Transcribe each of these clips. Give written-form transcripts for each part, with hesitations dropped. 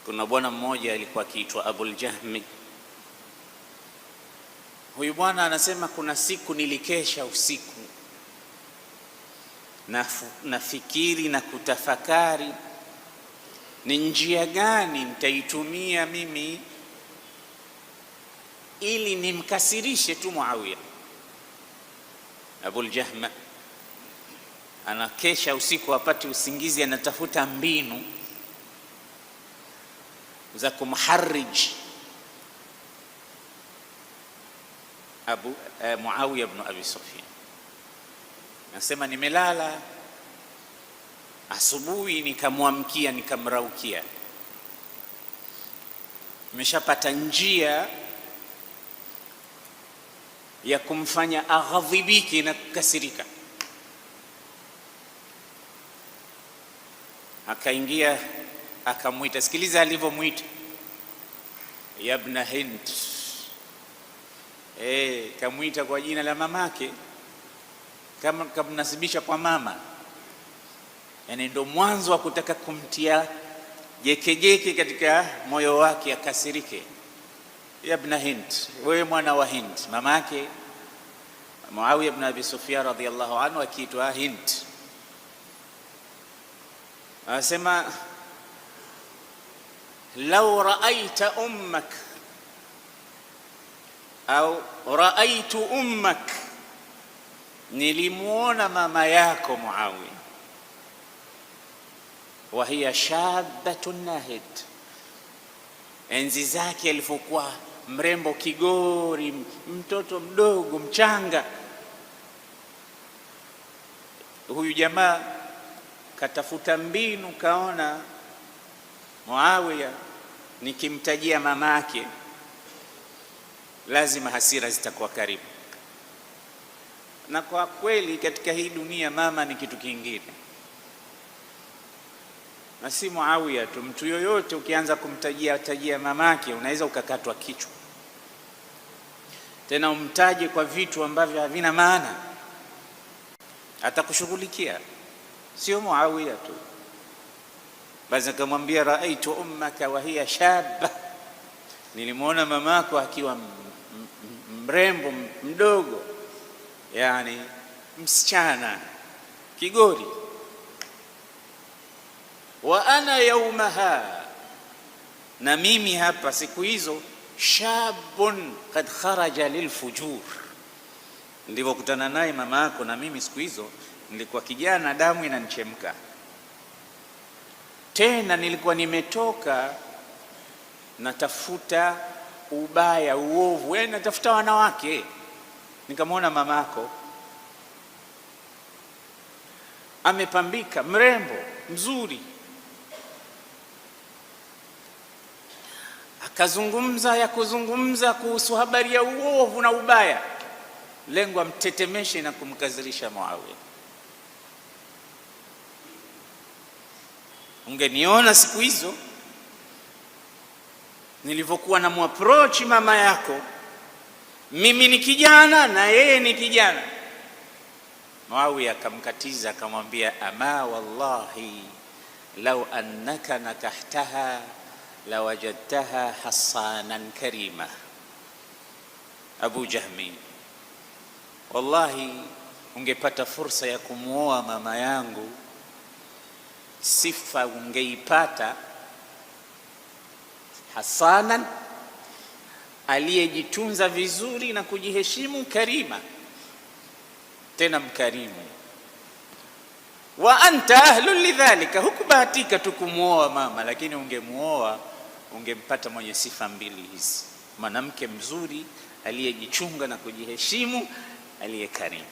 Kuna bwana mmoja alikuwa akiitwa Abul Jahmi. Huyu bwana anasema kuna siku nilikesha usiku nafikiri na kutafakari ni njia gani nitaitumia mimi ili nimkasirishe tu Muawiya. Abul Jahma anakesha usiku, apate usingizi, anatafuta mbinu za kumharij Abu Muawiya ibn Abi Sufyan. Nasema nimelala asubuhi, nikamwamkia nikamraukia, nimeshapata njia ya kumfanya aghadhibike na kukasirika. Akaingia akamwita, sikiliza alivyomwita, yabna Hind. Kamwita kwa jina la mamake, kama kamnasibisha kwa mama, yani ndo mwanzo wa kutaka kumtia jekejeke katika moyo wake akasirike. Yabna Hind, wewe mwana wa Hind. Mamake Muawiya ibn Abi Sufyan radhiyallahu anhu akiitwa Hind, anasema lau raaita ummak au raaitu ummak, nilimuona mama yako Muawiya, wa hiya shabatun nahid, enzi zake alivyokuwa mrembo kigori, mtoto mdogo mchanga. Huyu jamaa katafuta mbinu, kaona Muawiya nikimtajia mamake lazima hasira zitakuwa karibu. Na kwa kweli katika hii dunia mama ni kitu kingine, na si Muawiya tu, mtu yoyote ukianza kumtajia tajia mamake unaweza ukakatwa kichwa, tena umtaje kwa vitu ambavyo havina maana, atakushughulikia. Sio Muawiya tu. Basi akamwambia raaitu ummaka wa hiya shaba, nilimwona mamako akiwa mrembo mdogo, yani msichana kigori. Wa ana yaumaha, na mimi hapa siku hizo, shabun kad kharaja lilfujur, nilivyokutana naye mama yako na mimi siku hizo nilikuwa kijana, damu inanichemka tena, nilikuwa nimetoka natafuta ubaya, uovu, yaani natafuta wanawake. Nikamwona mamako amepambika, mrembo mzuri, akazungumza ya kuzungumza kuhusu habari ya uovu na ubaya, lengo amtetemeshe na kumkazirisha Muawiya. Ungeniona siku hizo nilivyokuwa na muapproach mama yako, mimi ni kijana na yeye ni kijana. Muawiya akamkatiza akamwambia, ama wallahi lau annaka nakahtaha lawajadtaha hasanan karima. Abu Jahmi, wallahi ungepata fursa ya kumwoa mama yangu, sifa ungeipata hasanan, aliyejitunza vizuri na kujiheshimu, karima, tena mkarimu. Wa anta ahlun lidhalika, hukubahatika tu kumwoa mama, lakini ungemwoa ungempata mwenye sifa mbili hizi, mwanamke mzuri aliyejichunga na kujiheshimu, aliyekarimu.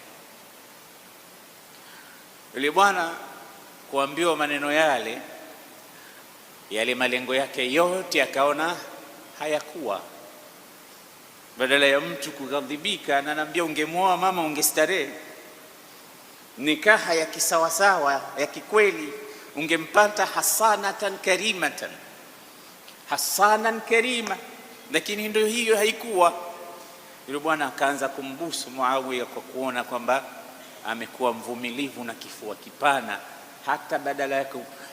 Yule bwana kuambiwa maneno yale yale, malengo yake yote akaona hayakuwa. Badala ya mtu kughadhibika, ananiambia ungemwoa mama ungestarehe, nikaha ya kisawasawa ya kikweli, ungempata hasanatan karimatan, hasanan karima. Lakini ndio hiyo haikuwa. Yule bwana akaanza kumbusu Muawiya kwa kuona kwamba amekuwa mvumilivu na kifua kipana. Hata badala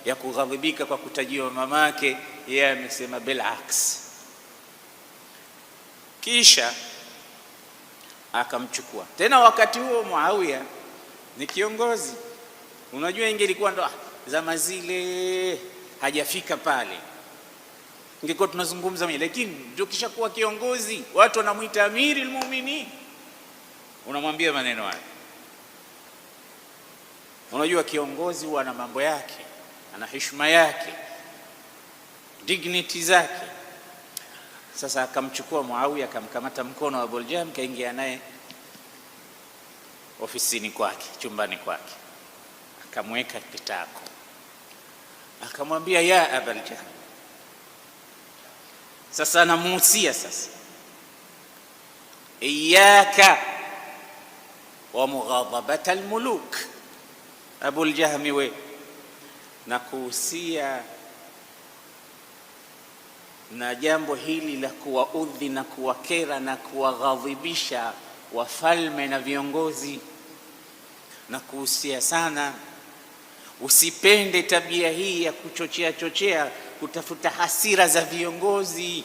ya kughadhibika kwa kutajiwa mamake, yeye amesema bilaks. Kisha akamchukua tena. Wakati huo Muawiya ni kiongozi. Unajua, ingelikuwa ndo zama zile hajafika pale, ingekuwa tunazungumza mwenyewe, lakini ndio kisha kuwa kiongozi, watu wanamuita Amiri al-Mu'minin, unamwambia maneno haya. Unajua kiongozi huwa ana mambo yake, ana heshima yake, dignity zake. Sasa akamchukua Muawiya, akamkamata mkono wa Abul Jahm, kaingia naye ofisini kwake, chumbani kwake, akamweka kitako, akamwambia ya Abul Jahm. Sasa anamuhusia sasa, iyaka wa mughadhabata almuluk, Abul Jahmi, we na kuhusia na jambo hili la kuwaudhi na kuwakera na kuwaghadhibisha wafalme na viongozi, na kuhusia sana, usipende tabia hii ya kuchochea chochea kutafuta hasira za viongozi.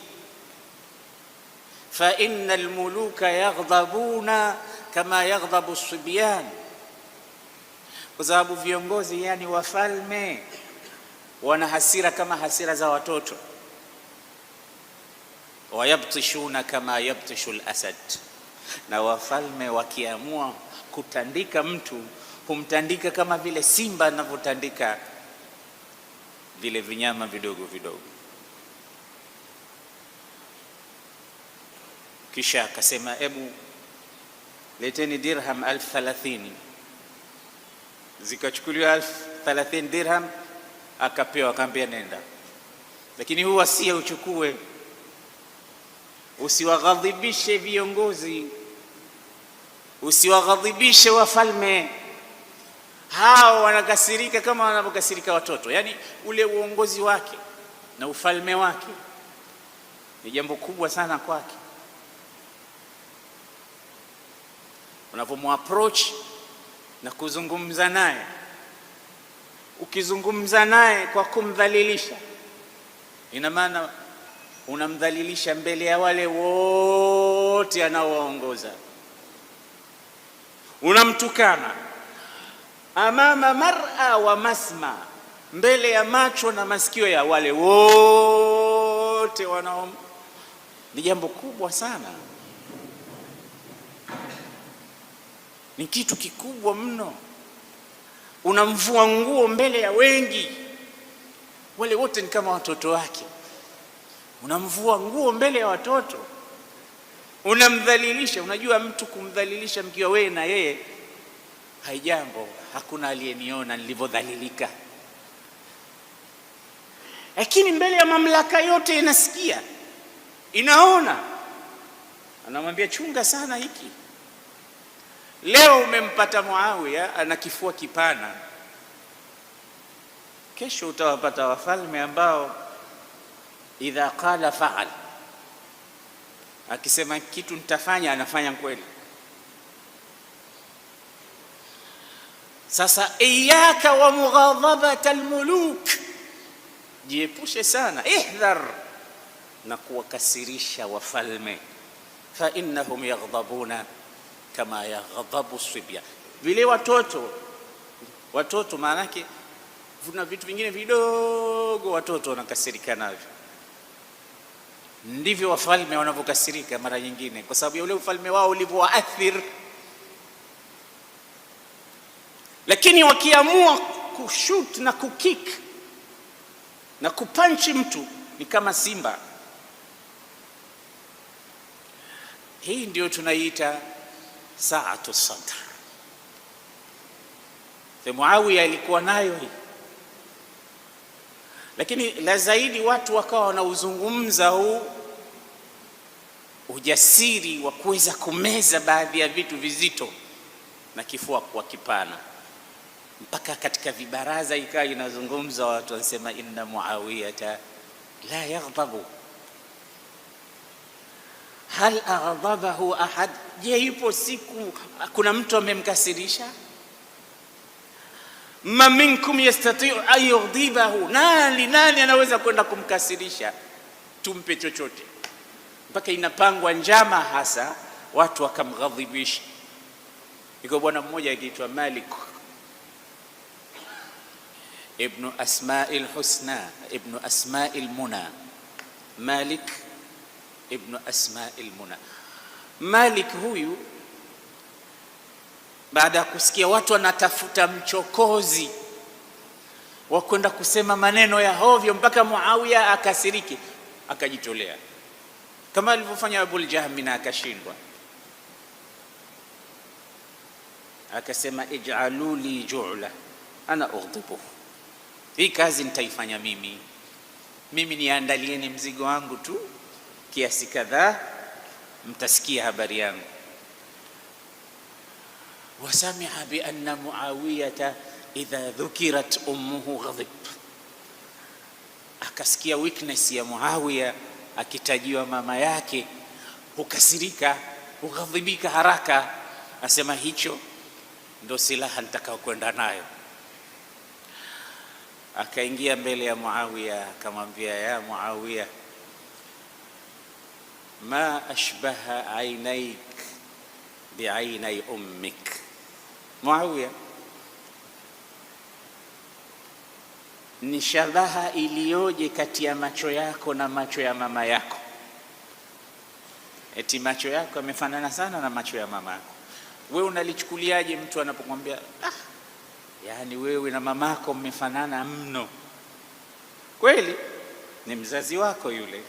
Fa inna almuluka yaghdhabuna kama yaghdhabu sibyan, kwa sababu viongozi, yani wafalme, wana hasira kama hasira za watoto. Wayabtishuna kama yabtishu lasad, na wafalme wakiamua kutandika mtu humtandika kama vile simba anavyotandika vile vinyama vidogo vidogo. Kisha akasema, ebu leteni dirham 30,000. Zikachukuliwa 30,000 dirham, akapewa, akaambia nenda, lakini huu wasia uchukue, usiwaghadhibishe viongozi, usiwaghadhibishe wafalme. Hao wanakasirika kama wanavyokasirika watoto. Yaani ule uongozi wake na ufalme wake ni jambo kubwa sana kwake. Unavyomuapproach na kuzungumza naye, ukizungumza naye kwa kumdhalilisha, ina maana unamdhalilisha mbele ya wale wote anaowaongoza. Unamtukana amama mar'a wa masma, mbele ya macho na masikio ya wale wote wanao. Ni jambo kubwa sana, ni kitu kikubwa mno. Unamvua nguo mbele ya wengi, wale wote ni kama watoto wake. Unamvua nguo mbele ya watoto, unamdhalilisha. Unajua mtu kumdhalilisha mkiwa wewe na yeye haijambo, hakuna aliyeniona nilivyodhalilika, lakini mbele ya mamlaka yote inasikia, inaona. Anamwambia chunga sana hiki. Leo umempata Muawiya ana kifua kipana, kesho utawapata wafalme ambao idha qala faal, akisema kitu nitafanya, anafanya kweli. Sasa iyaka wa mughadhabata almuluk, jiepushe sana, ihdhar na kuwakasirisha wafalme, fa innahum yaghdhabuna kama yaghdhabu sibya, vile watoto watoto, maanake kuna vitu vingine vidogo watoto wanakasirika navyo, ndivyo wafalme wanavyokasirika mara nyingine, kwa sababu ya ule ufalme wao ulivyowaathir. Lakini wakiamua kushut na kukik na kupanchi mtu ni kama simba. Hii ndio tunaiita saatu sadr. Muawiya alikuwa nayo hii, lakini la zaidi watu wakawa wanauzungumza huu ujasiri wa kuweza kumeza baadhi ya vitu vizito na kifua kuwa kipana, mpaka katika vibaraza ikawa inazungumza, watu wanasema inna muawiyata la yaghdhabu hal aghdhabahu ahad, je, ipo siku kuna mtu amemkasirisha? Ma minkum yastatiu an yughdibahu, nani nani anaweza kwenda kumkasirisha? Tumpe chochote. Mpaka inapangwa njama hasa watu wakamghadhibisha. Iko bwana mmoja akiitwa Malik ibnu Asmail Husna, ibnu Asmail Muna, Malik ibnu Asmail Muna. Malik huyu baada ya kusikia watu wanatafuta mchokozi wa kwenda kusema maneno ya hovyo mpaka Muawiya akasiriki, akajitolea kama alivyofanya Abul Jahmi na akashindwa. Akasema, ij'alu li ju'la ana ughdibuhu, hii kazi nitaifanya mimi, mimi niandalieni mzigo wangu tu kiasi kadhaa, mtasikia habari yangu. Wasamia bi anna Muawiyata idha dhukirat ummuhu ghadhib, akasikia weakness ya Muawiya akitajiwa mama yake hukasirika, hughadhibika haraka. Asema hicho ndo silaha nitakao kwenda nayo. Akaingia mbele ya Muawiya akamwambia, ya Muawiya, ma ashbaha ainaik biainai ummik. Muawiya, ni shabaha iliyoje kati ya macho yako na macho ya mama yako. Eti macho yako yamefanana sana na macho ya mama yako. Wewe unalichukuliaje mtu anapokuambia ah, yaani wewe na mamako mmefanana mno? Kweli ni mzazi wako yule,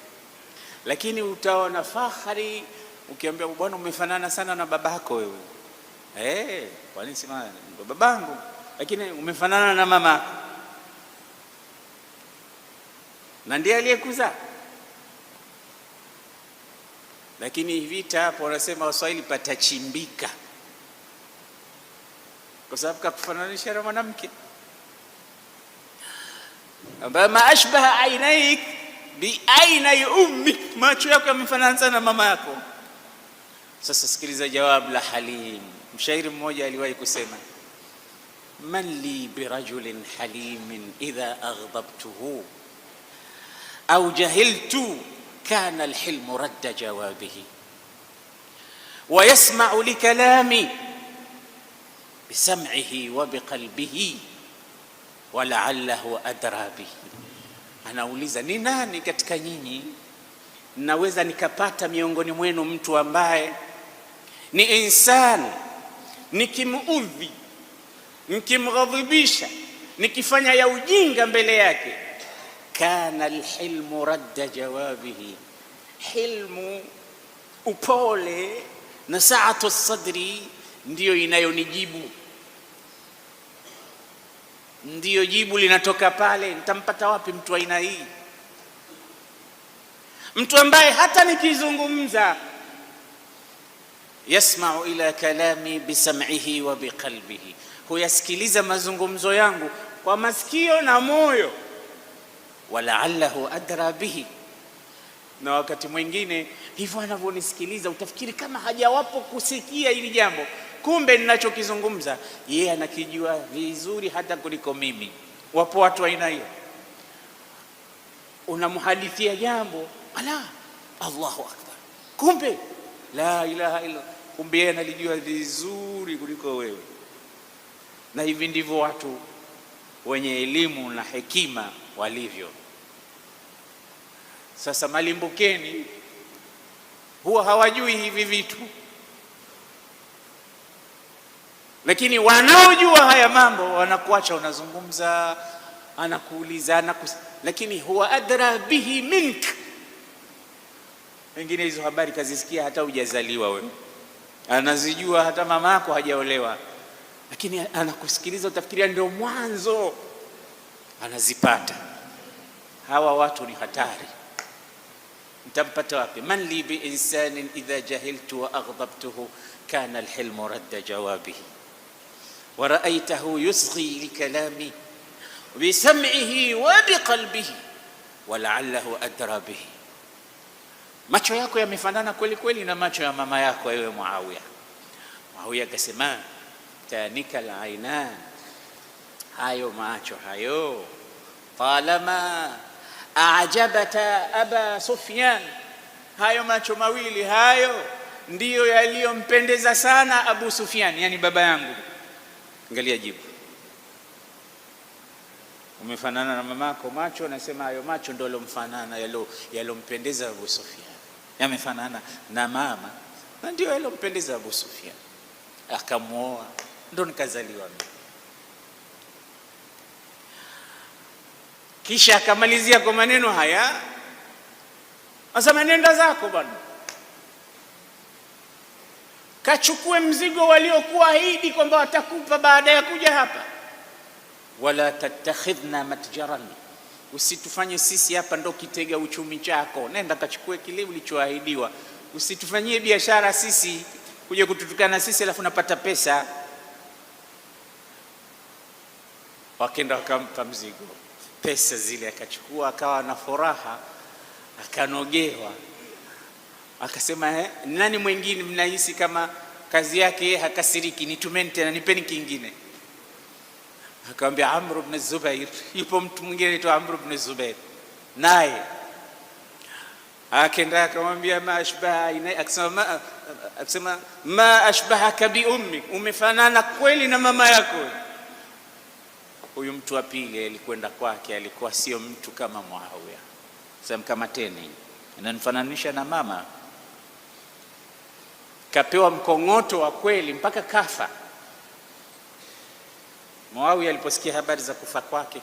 lakini utaona fahari ukiambia bwana, umefanana sana na babako wewe. Kwa nini sema ndo babangu, lakini umefanana na mamako na ndiye aliyekuzaa. Lakini vita hapo wanasema Waswahili patachimbika, kwa sababu kakufananisha na mwanamke ambaye ma ashbaha ainaik bi ainai ummik, macho yako yamefanana sana na mama yako. Sasa sikiliza jawabu la Halim. Mshairi mmoja aliwahi kusema, man li birajulin halimin idha aghdabtuhu au jahiltu kana alhilmu radda jawabihi wa yasma'u likalami bisam'ihi wa biqalbihi wa la'allahu adra bihi. Anauliza, ni nani katika nyinyi naweza nikapata miongoni mwenu mtu ambaye ni insani, nikimuudhi, nikimghadhibisha, nikifanya ya ujinga mbele yake, kana alhilmu radda jawabihi, hilmu, upole na saatu sadri ndiyo inayonijibu, ndiyo jibu linatoka pale. Nitampata wapi mtu aina hii? Mtu ambaye hata nikizungumza yasmau ila kalami bisam'ihi wa biqalbihi, huyasikiliza mazungumzo yangu kwa masikio na moyo. Walaallahu adra bihi, na wakati mwingine hivyo anavyonisikiliza utafikiri kama hajawapo kusikia hili jambo, kumbe ninachokizungumza yeye anakijua vizuri hata kuliko mimi. Wapo watu aina hiyo, unamhadithia jambo, ala, Allahu akbar, kumbe la ilaha illa, kumbe yeye analijua vizuri kuliko wewe. Na hivi ndivyo watu wenye elimu na hekima walivyo. Sasa malimbukeni huwa hawajui hivi vitu, lakini wanaojua haya mambo wanakuacha unazungumza, anakuuliza, lakini huwa adra bihi mink. Wengine hizo habari kazisikia hata hujazaliwa wewe, anazijua hata mama yako hajaolewa, lakini anakusikiliza, utafikiria ndio mwanzo anazipata. Hawa watu ni hatari. Ntampata wapi? Man li bi insanin idha jahiltu wa aghdabtuhu kana alhilmu radda jawabihi wa raaitahu yusghi likalami bisam'ihi wa biqalbihi wa la'allahu adra bihi. Macho yako yamefanana kweli kweli na macho ya mama yako ewe Muawiya. Muawiya akasema tanika alainan Hayo macho hayo, talama ajabata aba Sufyan, hayo macho mawili hayo ndiyo yaliyompendeza sana Abu Sufyan, yani baba yangu. Angalia jibu, umefanana na mamako macho, nasema hayo macho ndio yalomfanana, yalompendeza Abu Sufyan, yamefanana na mama na ndio yalompendeza Abu Sufyan, akamwoa, ndo nikazaliwa mimi. Kisha akamalizia kwa maneno haya, asema nenda zako bwana, kachukue mzigo waliokuahidi kwamba watakupa baada ya kuja hapa. Wala tattakhidhna matjaran, usitufanye sisi hapa ndo kitega uchumi chako. Nenda kachukue kile ulichoahidiwa, usitufanyie biashara sisi, kuja kututukana sisi alafu napata pesa. Wakenda wakampa mzigo, pesa zile akachukua, akawa na furaha, akanogewa, akasema nani mwingine mnahisi kama kazi yake yeye hakasiriki, nitumeni tena, nipeni kingine. Akamwambia Amr ibn Zubair, yupo mtu mwingine anaitwa Amr ibn Zubair, naye akenda akamwambia ma ashbaha, akasema ma ashbahaka bi ummi, umefanana kweli na mama yako. Huyu mtu wa pili alikwenda kwake, alikuwa sio mtu kama Muawiya. Sasa mkamateni, ananifananisha na mama. Kapewa mkong'oto wa kweli mpaka kafa. Muawiya aliposikia habari za kufa kwake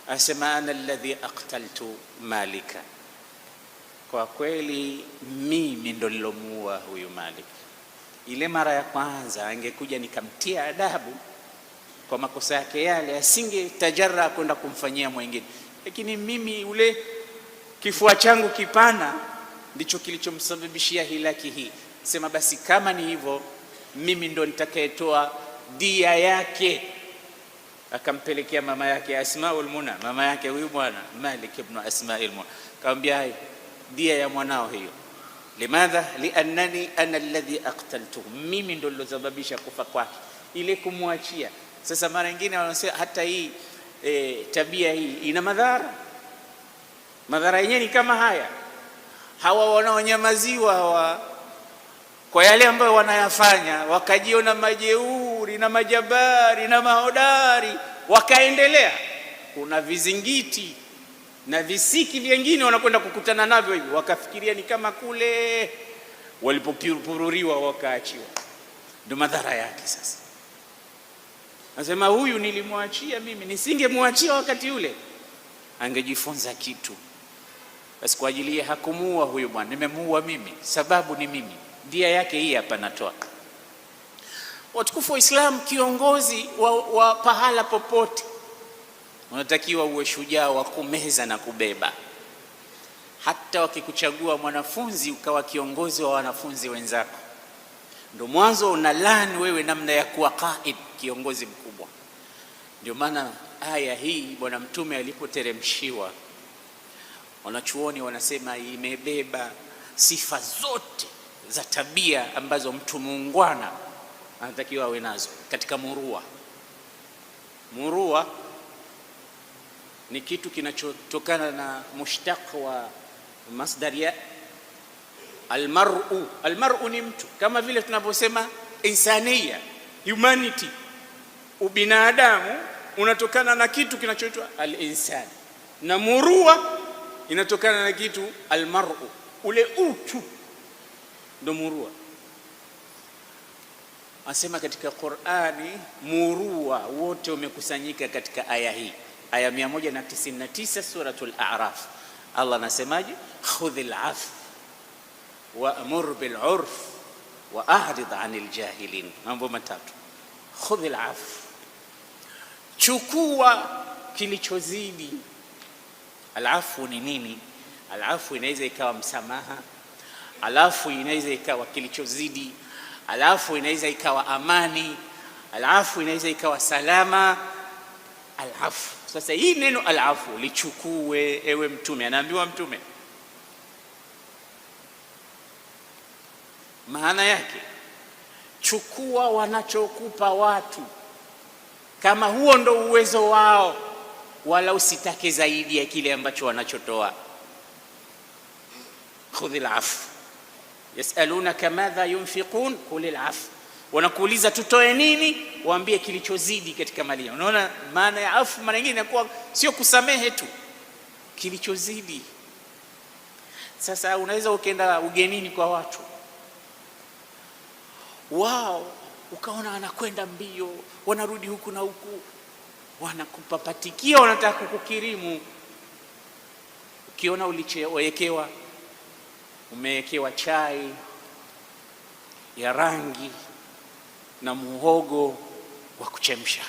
asema, ana alladhi aqtaltu Malika, kwa kweli mimi ndo nilomuua huyu Malik. Ile mara ya kwanza angekuja nikamtia adabu kwa makosa yake yale, asinge tajara kwenda kumfanyia mwingine, lakini mimi ule kifua changu kipana ndicho kilichomsababishia hilaki hii. Sema basi kama ni hivyo, mimi ndo nitakayetoa dia yake. Akampelekea mama yake Asmaul Muna, mama yake huyu bwana Malik ibn Asmaul Muna, akamwambia dia ya mwanao hiyo. Limadha? Liannani ana alladhi aqtaltuhu, mimi ndo nilosababisha kufa kwake, ile kumwachia. Sasa mara nyingine wanasema hata hii tabia hii ina madhara. Madhara yenyewe ni kama haya, hawa wanaonyamaziwa hawa kwa yale ambayo wanayafanya, wakajiona majeuri na majabari na mahodari, wakaendelea. Kuna vizingiti na visiki vyengine wanakwenda kukutana navyo hivi, wakafikiria ni kama kule walipopururiwa wakaachiwa. Ndio madhara yake. Sasa nasema huyu nilimwachia mimi, nisingemwachia wakati ule angejifunza kitu. Basi kwa ajili ya hakumuua huyu bwana, nimemuua mimi, sababu ni mimi, dia yake hii hapa natoa. Watukufu wa Islam, kiongozi wa pahala popote unatakiwa uwe shujaa wa kumeza na kubeba. Hata wakikuchagua mwanafunzi ukawa kiongozi wa wanafunzi wenzako, ndo mwanzo unalani wewe namna ya kuwa qaid, kiongozi mkubwa. Ndio maana aya hii Bwana Mtume alipoteremshiwa, wanachuoni wanasema imebeba sifa zote za tabia ambazo mtu muungwana anatakiwa awe nazo katika murua. Murua ni kitu kinachotokana na mushtaq wa masdar ya almar'u. Almar'u ni mtu, kama vile tunavyosema insania, humanity, ubinadamu unatokana na kitu kinachoitwa al-insan, na murua inatokana na kitu almar'u, ule utu ndo murua. Asema katika Qur'ani murua wote umekusanyika katika aya hii, aya 199 Suratul A'raf. Allah anasemaje? Khudhil af wa'mur bil urf wa a'rid 'anil jahilin. Mambo matatu. Khudhil af, chukua kilichozidi. Alafu ni nini? Alafu inaweza ikawa msamaha, alafu inaweza ikawa kilichozidi, alafu inaweza ikawa amani, alafu inaweza ikawa salama. Alafu sasa hii neno alafu lichukue, ewe Mtume, anaambiwa Mtume, maana yake chukua wanachokupa watu. Kama huo ndo uwezo wao, wala usitake zaidi ya kile ambacho wanachotoa. Khudhil afu, yasalunaka madha yunfiqun qulil afu, wanakuuliza tutoe nini, waambie kilichozidi katika mali yao. Unaona maana ya afu mara nyingine inakuwa sio kusamehe tu, kilichozidi. Sasa unaweza ukaenda ugenini kwa watu wao, ukaona wanakwenda mbio, wanarudi huku na huku, wanakupapatikia, wanataka kukukirimu. Ukiona ulichowekewa, umewekewa chai ya rangi na muhogo wa kuchemsha,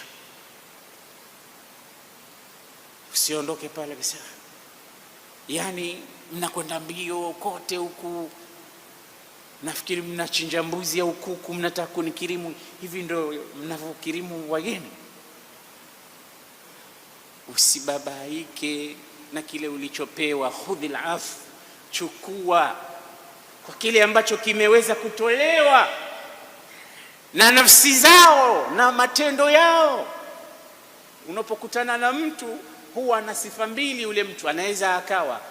usiondoke pale kabisa. Yani mnakwenda mbio kote huku, nafikiri mnachinja mbuzi au kuku, mnataka kunikirimu. Hivi ndo mnavyokirimu wageni? Usibabaike na kile ulichopewa. Khudhil afu, chukua kwa kile ambacho kimeweza kutolewa na nafsi zao na matendo yao. Unapokutana na mtu huwa na sifa mbili. Yule mtu anaweza akawa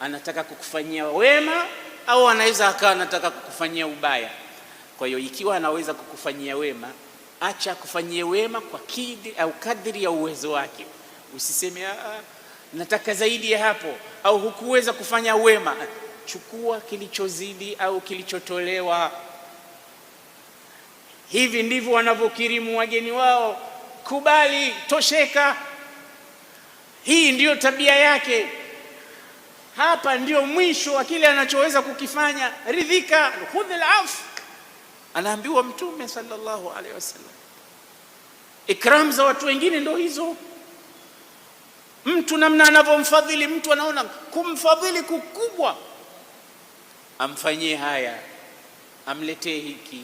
anataka kukufanyia wema au anaweza akawa anataka kukufanyia ubaya. Kwa hiyo ikiwa anaweza kukufanyia wema, acha akufanyie wema kwa kidi au kadri ya uwezo wake. Usiseme nataka zaidi ya hapo, au hukuweza kufanya wema. Chukua kilichozidi au kilichotolewa. Hivi ndivyo wanavyokirimu wageni wao. Kubali, tosheka. Hii ndiyo tabia yake. Hapa ndiyo mwisho wa kile anachoweza kukifanya. Ridhika, khudhil afu, anaambiwa Mtume sallallahu alaihi wasallam. Ikram za watu wengine ndio hizo. Mtu namna anavyomfadhili mtu, anaona kumfadhili kukubwa, amfanyie haya, amletee hiki,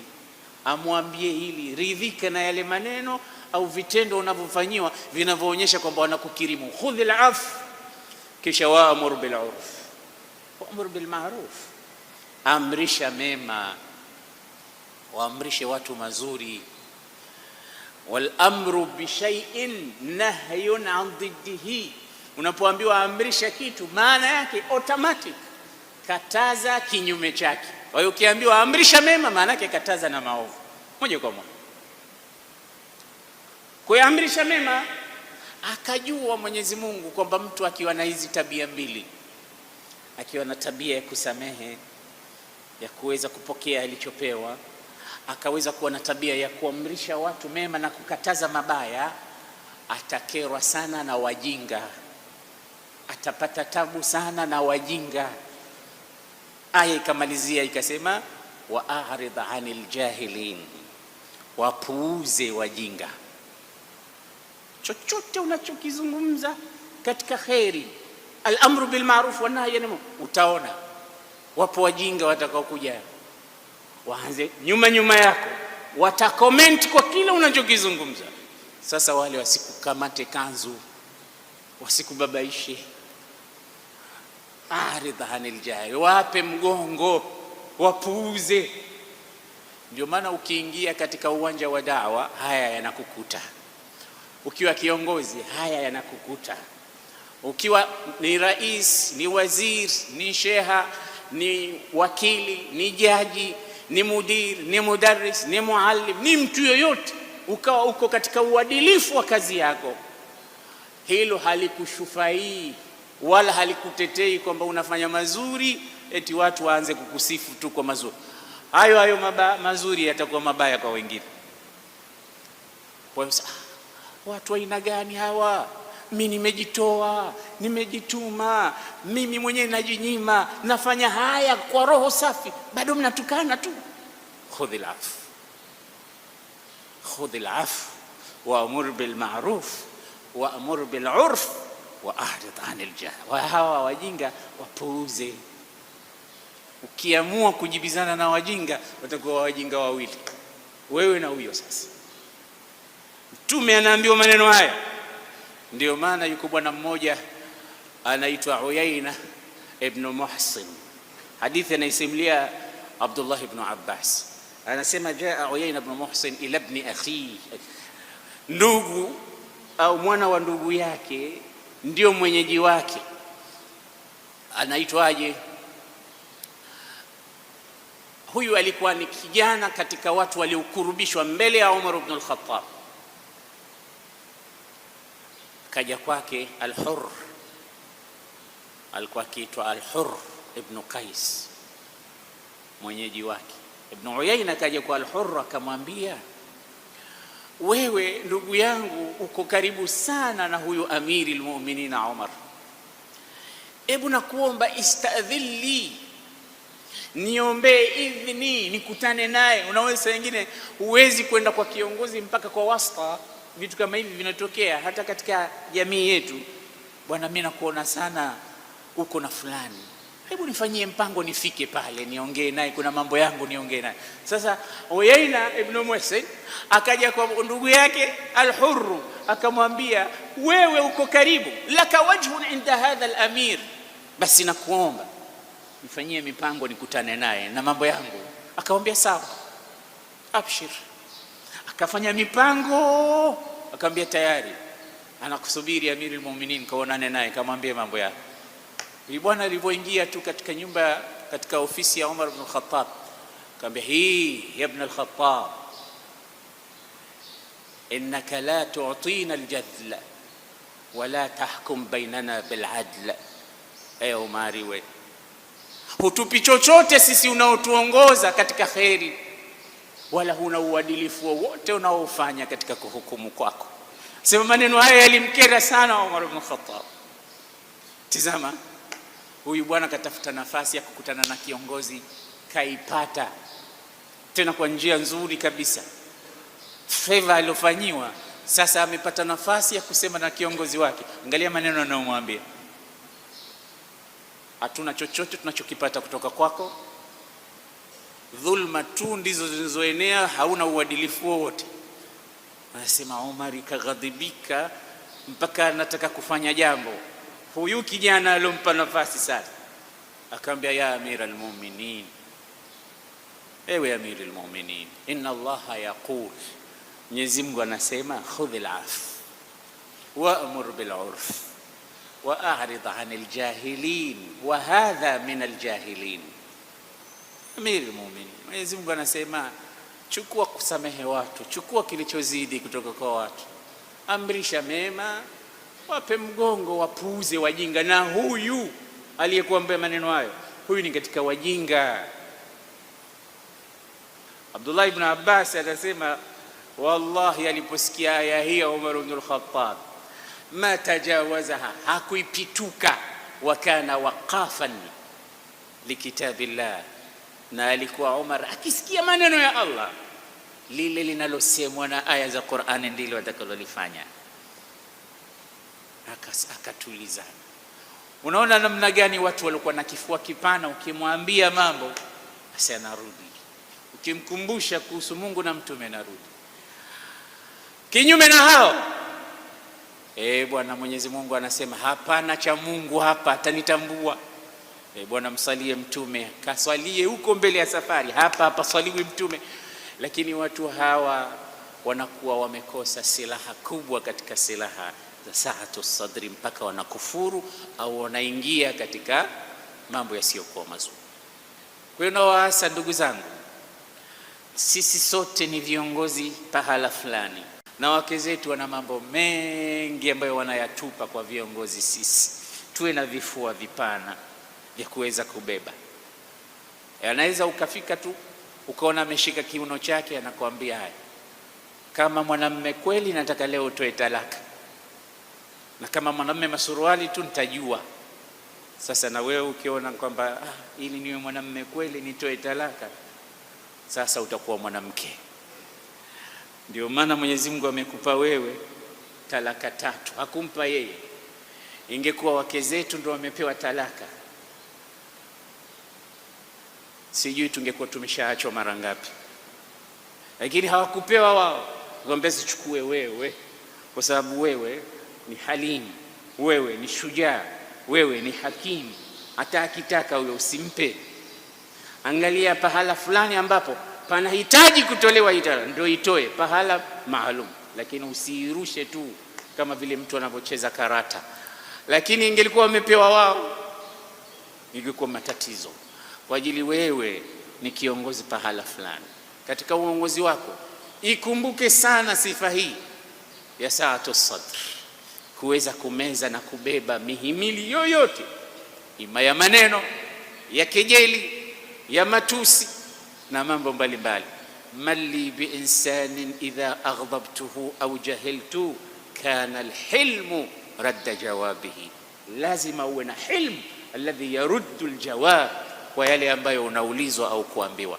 amwambie hili. Ridhika na yale maneno au vitendo unavyofanyiwa vinavyoonyesha kwamba wanakukirimu. Khudhil afu, kisha waamur bil urf, waamur bil ma'ruf, amrisha mema, waamrishe watu mazuri. Wal amru bi shay'in nahyun an diddihi, unapoambiwa amrisha kitu, maana yake automatic kataza kinyume chake. Kwa hiyo ukiambiwa amrisha mema, maana yake kataza na maovu moja kwa moja. Kwa hiyo amrisha mema, akajua Mwenyezi Mungu kwamba mtu akiwa na hizi tabia mbili, akiwa na tabia ya kusamehe, ya kuweza kupokea alichopewa, akaweza kuwa na tabia ya kuamrisha watu mema na kukataza mabaya, atakerwa sana na wajinga, atapata tabu sana na wajinga. Aya ikamalizia ikasema, wa a'rid anil jahilin, wapuuze wajinga. Chochote unachokizungumza katika kheri, al-amru bil ma'ruf wa nahyi anil munkar, utaona wapo wajinga watakaokuja waanze nyuma nyuma yako, watakomenti kwa kila unachokizungumza. Sasa wale wasikukamate kanzu, wasikubabaishe. Aridh anil jahil, wape mgongo, wapuuze. Ndio maana ukiingia katika uwanja wa dawa haya yanakukuta. Ukiwa kiongozi haya yanakukuta. Ukiwa ni rais, ni waziri, ni sheha, ni wakili, ni jaji, ni mudir, ni mudarris, ni muallim, ni mtu yoyote, ukawa uko katika uadilifu wa kazi yako, hilo halikushufai wala halikutetei kwamba unafanya mazuri eti watu waanze kukusifu tu kwa mazuri hayo. Hayo mazuri yatakuwa mabaya kwa wengine. Kwa hiyo watu aina gani hawa? Mi nimejitoa, nimejituma, mimi mwenyewe najinyima, nafanya haya kwa roho safi, bado mnatukana tu. Khudhil afu, khudhil afu waamur bil ma'ruf waamur bil urf wa a'rid anil jahl. Wa hawa wajinga wapuuze. Ukiamua kujibizana na wajinga, watakuwa wajinga wawili, wewe na huyo. Sasa Mtume anaambiwa maneno haya. Ndio maana yuko bwana mmoja anaitwa Uyaina ibn Muhsin, hadithi anaisimulia Abdullah ibn Abbas, anasema jaa Uyaina ibn Muhsin ila ibn akhihi, Ndugu au mwana wa ndugu yake ndio mwenyeji wake, anaitwaje? Huyu alikuwa ni kijana katika watu waliokurubishwa mbele ya Umar ibn al-Khattab. Kaja kwake Al-Hurr, alikuwa akiitwa Al-Hurr ibn Qais, mwenyeji wake. Ibn Uyaina kaja kwa Al-Hurr akamwambia, wewe ndugu yangu uko karibu sana na huyu amiri al-mu'minin Umar, ebu nakuomba istadhilli, niombee idhini nikutane naye. Unaweza wengine huwezi kwenda kwa kiongozi mpaka kwa wasta. Vitu kama hivi vinatokea hata katika jamii yetu. Bwana, mimi nakuona sana uko na fulani, hebu nifanyie mpango nifike pale niongee naye, kuna mambo yangu niongee naye. Sasa Uyaina ibn Muhsin akaja kwa ndugu yake Al-Hurr akamwambia, wewe uko karibu, laka wajhun inda hadha al-amir, basi nakuomba nifanyie mipango nikutane naye na mambo yangu. Akamwambia sawa, abshir. Akafanya mipango, akamwambia tayari, anakusubiri amiri al-mu'minin, kaonane naye, kamwambie mambo yako. Huyu bwana alivyoingia tu katika nyumba, katika ofisi ya Umar ibn al-Khattab, akamwambia, hii ya ibn al-Khattab, innaka la tu'tina al-jadla wala tahkum bainana bil-adl. Ee Umari, we hutupi chochote sisi unaotuongoza katika kheri, wala huna uadilifu wowote unaofanya katika kuhukumu kwako. Sema maneno haya yalimkera sana Umar ibn Khattab. Tizama, huyu bwana katafuta nafasi ya kukutana na kiongozi, kaipata tena kwa njia nzuri kabisa, favor aliyofanyiwa. Sasa amepata nafasi ya kusema na kiongozi wake. Angalia maneno anayomwambia, hatuna chochote tunachokipata kutoka kwako, dhulma tu ndizo zilizoenea, hauna uadilifu wowote. Anasema Umar kaghadhibika mpaka anataka kufanya jambo. Huyu kijana alompa nafasi sasa akamwambia, ya amira almu'minin, ewe amiri almu'minin, inna Allaha yaqul, Mwenyezi Mungu anasema, khudh al-af wa'mur bil-urf wa a'rid 'anil jahilin wa hadha min al-jahilin. Amiri almu'minin, Mwenyezi Mungu anasema chukua kusamehe watu, chukua kilichozidi kutoka kwa watu, amrisha mema, wape mgongo, wapuuze wajinga. Na huyu aliyekuambia maneno hayo, huyu ni katika wajinga. Abdullah ibn Abbas anasema wallahi, aliposikia aya hii Umar ibn al-Khattab, ma tajawazaha, hakuipituka. Wa kana waqafan likitabillah, na alikuwa Umar akisikia maneno ya Allah, lile linalosemwa na aya za Qur'ani ndilo atakalolifanya. Akatulizana. Unaona namna gani watu walikuwa na kifua kipana, ukimwambia mambo basi anarudi, ukimkumbusha kuhusu Mungu na mtume anarudi. Kinyume na hao, bwana, Mwenyezi Mungu anasema hapana cha Mungu hapa, atanitambua. Bwana, msalie mtume, kaswalie huko mbele ya safari, hapa hapa swaliwi mtume. Lakini watu hawa wanakuwa wamekosa silaha kubwa katika silaha za saatu sadri, mpaka wanakufuru au wanaingia katika mambo yasiyokuwa mazuri. Kwa hiyo nawaasa ndugu zangu, sisi sote ni viongozi pahala fulani, na wake zetu wana mambo mengi ambayo wanayatupa kwa viongozi. Sisi tuwe na vifua vipana vya kuweza kubeba. Anaweza ukafika tu ukaona ameshika kiuno chake, anakuambia haya, kama mwanamme kweli nataka leo utoe talaka, na kama mwanamme masuruali tu nitajua. Sasa na wewe ukiona kwamba ili niwe mwanamme kweli nitoe talaka, sasa utakuwa mwanamke. Ndio maana Mwenyezi Mungu amekupa wewe talaka tatu, hakumpa yeye. Ingekuwa wake zetu ndio wamepewa talaka, sijui tungekuwa tumeshaachwa mara ngapi, lakini hawakupewa wao. Ngombe zichukue wewe, kwa sababu wewe ni halimu, wewe ni shujaa, wewe ni hakimu. Hata akitaka huyo usimpe. Angalia pahala fulani ambapo panahitaji kutolewa hii talaka, ndio itoe pahala maalum, lakini usiirushe tu kama vile mtu anavyocheza karata. Lakini ingelikuwa wamepewa wao, ingekuwa matatizo. Kwa ajili wewe ni kiongozi pahala fulani, katika uongozi wako ikumbuke sana sifa hii ya saatu sadr, kuweza kumeza na kubeba mihimili yoyote, ima ya maneno ya kejeli, ya matusi na mambo mbalimbali. Malli biinsanin idha aghdabtuhu au jahiltu kana alhilmu radda jawabihi, lazima uwe na hilmu alladhi yaruddu aljawab kwa yale ambayo unaulizwa au kuambiwa.